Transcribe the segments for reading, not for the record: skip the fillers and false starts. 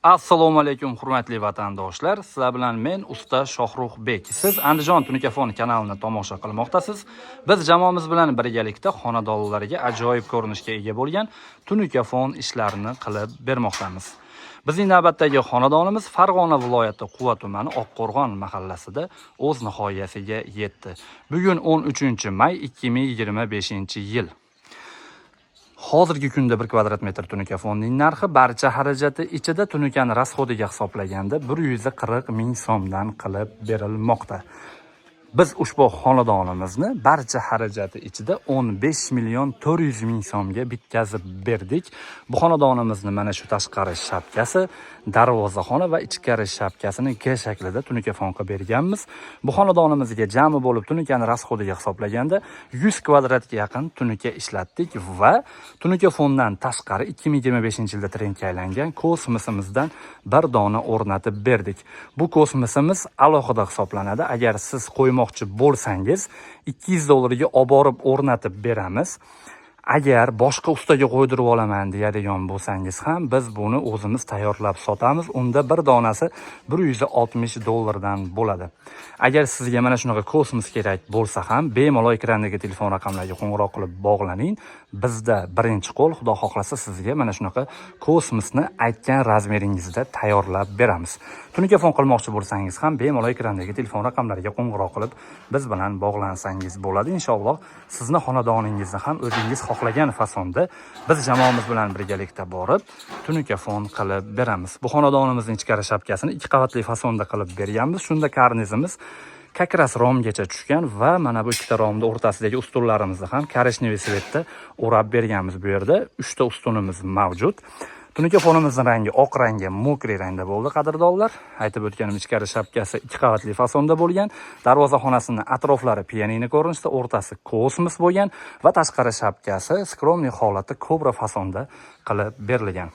Assalomu alaykum, hurmatli vatandoshlar. Sizlar bilan men, usta Shohruxbek. Siz Andijon Tunukafon kanalini tomosha qilmoqdasiz. Biz jamoamiz bilan birgalikda xonadonlarga ajoyib ko'rinishga ega bo'lgan tunukafon ishlarini qilib bermoqdamiz. Bizning navbatdagi xonadonimiz Farg'ona viloyati Quva tumani Oqqo'rg'on mahallasida o'z nihoyasiga yetdi. Bugun 13 may 2025-yil. Hozirgi kunda 1 kvadrat metr tunukafonning narxi barcha xarajati ichida tunukani расход iga hisoblaganda 140 ming so'mdan qilib berilmoqda. Biz ushbu xonadonimizni barcha xarajati ichida 15 million 400 ming so'mga bitkazib berdik. Bu xonadonimizni mana shu tashqari shapkasi, darvozaxona va ichkari shapkasini G shaklida tunukafon qilib berganmiz. Bu xonadonimizga jami bo'lib tunukani расход iga hisoblaganda 100 kvadratga yaqin tunuka ishlatdik va tunuka fondan tashqari 2025-yilda trendga aylangan kosmosimizdan bir dona o'rnatib berdik. Bu kosmosimiz alohida hisoblanadi. Agar siz qo'ymoqchi bo'lsangiz, 200 dollarga olib borib o'rnatib beramiz. Agar boshqa ustaga qo'ydirib olaman deyadigan bo'lsangiz ham, biz buni o'zimiz tayyorlab sotamiz. Unda bir donasi 160 dollardan bo'ladi. Agar sizga mana shunaqa kosmos kerak bo'lsa ham, bemalol ekrandagi telefon raqamlariga qo'ng'iroq qilib bog'laning. Bizda birinchi qo'l, Xudo xohlasa, sizga mana shunaqa kosmosni aytgan razmeringizda tayyorlab beramiz. Tunukafon qilmoqchi bo'lsangiz ham, bemalol ekrandagi telefon raqamlariga qo'ng'iroq qilib biz bilan bog'lansangiz bo'ladi. Inshaalloh sizni xonadoningizni ham o'zingiz xohlagan fasonda biz jamoamiz bilan birgalikda borib tunukafon qilib beramiz. Bu xonadonimizning ichkari shapkasini ikki qavatli fasonda qilib berganmiz. Shunda karnizimiz как раз romgacha tushgan va mana bu ikkita romni o'rtasidagi ustunlarimizni ham коричневый цвет da o'rab berganmiz. Bu yerda 3 ta ustunimiz mavjud. Tunuka fonimizni rangi oq rangga, мокрый rangda bo'ldi, qadrdonlar. Aytib o'tganim, ichkari shapkasi ikki qavatli fasonda bo'lgan. Darvozaxonasini atroflari pianino ko'rinishida, o'rtasi kosmos bo'lgan va tashqari shapkasi скромный holatda kobra fasonda qilib berilgan.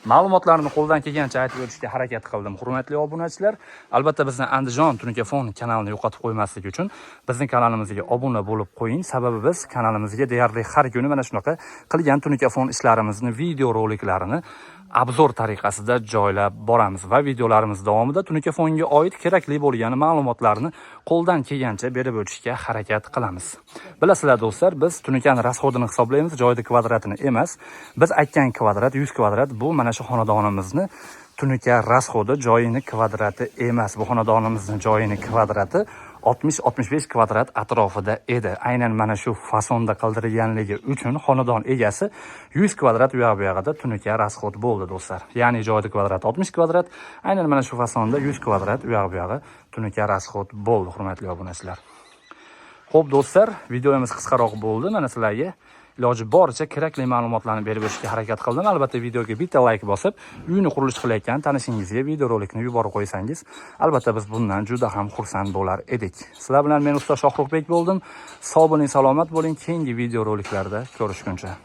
Ma'lumotlarni qo'ldan kelgancha aytib o'tishga harakat qildim, hurmatli obunachilar. Albatta, bizni Andijon Tunukafon kanalini yo'qotib qo'ymaslik uchun bizning kanalimizga obuna bo'lib qo'ying. Sababi biz kanalimizga deyarli har kuni mana shunaqa qilgan tunukafon ishlarimizni video roliklarini обзор tariqasida joylab boramiz va videolarimiz davomida tunukafonga oid kerakli bo'lgan ma'lumotlarni qo'ldan kelgancha berib o'tishga harakat qilamiz. Bilasizlar, do'stlar, biz tunukani расход ini hisoblaymiz, joyda kvadratini emas. Biz aytgan kvadrat 100 kvadrat, bu mana shu xonadonimizni tunuka расход i, joyini kvadrati emas. Bu xonadonimizni joyini kvadrati 60-65 kvadrat atrofida edi. Aynan mana shu fasonda qildirganligi uchun xonadon egasi 100 kvadrat u yoq bu yog'ida tunuka расход bo'ldi, do'stlar. Ya'ni joyda kvadrat 60 kvadrat, aynan mana shu fasonda 100 kvadrat u yoq bu yog'i tunuka расход bo'ldi, hurmatli obunachilar. Xo'p, do'stlar, videomiz qisqaroq bo'ldi. Mana sizlarga iloji boricha kerakli ma'lumotlarni berib o'tishga harakat qildim. Albatta, videoga bitta layk bosib, uyini qurilish qilayotgan tanishingizga videorolikni yuborib qo'ysangiz, albatta biz bundan juda ham xursand bo'lar edik. Sizlar bilan men, usta Shohruxbek bo'ldim. Sog' bo'ling, salomat bo'ling. Keyingi videoroliklarda ko'rishguncha.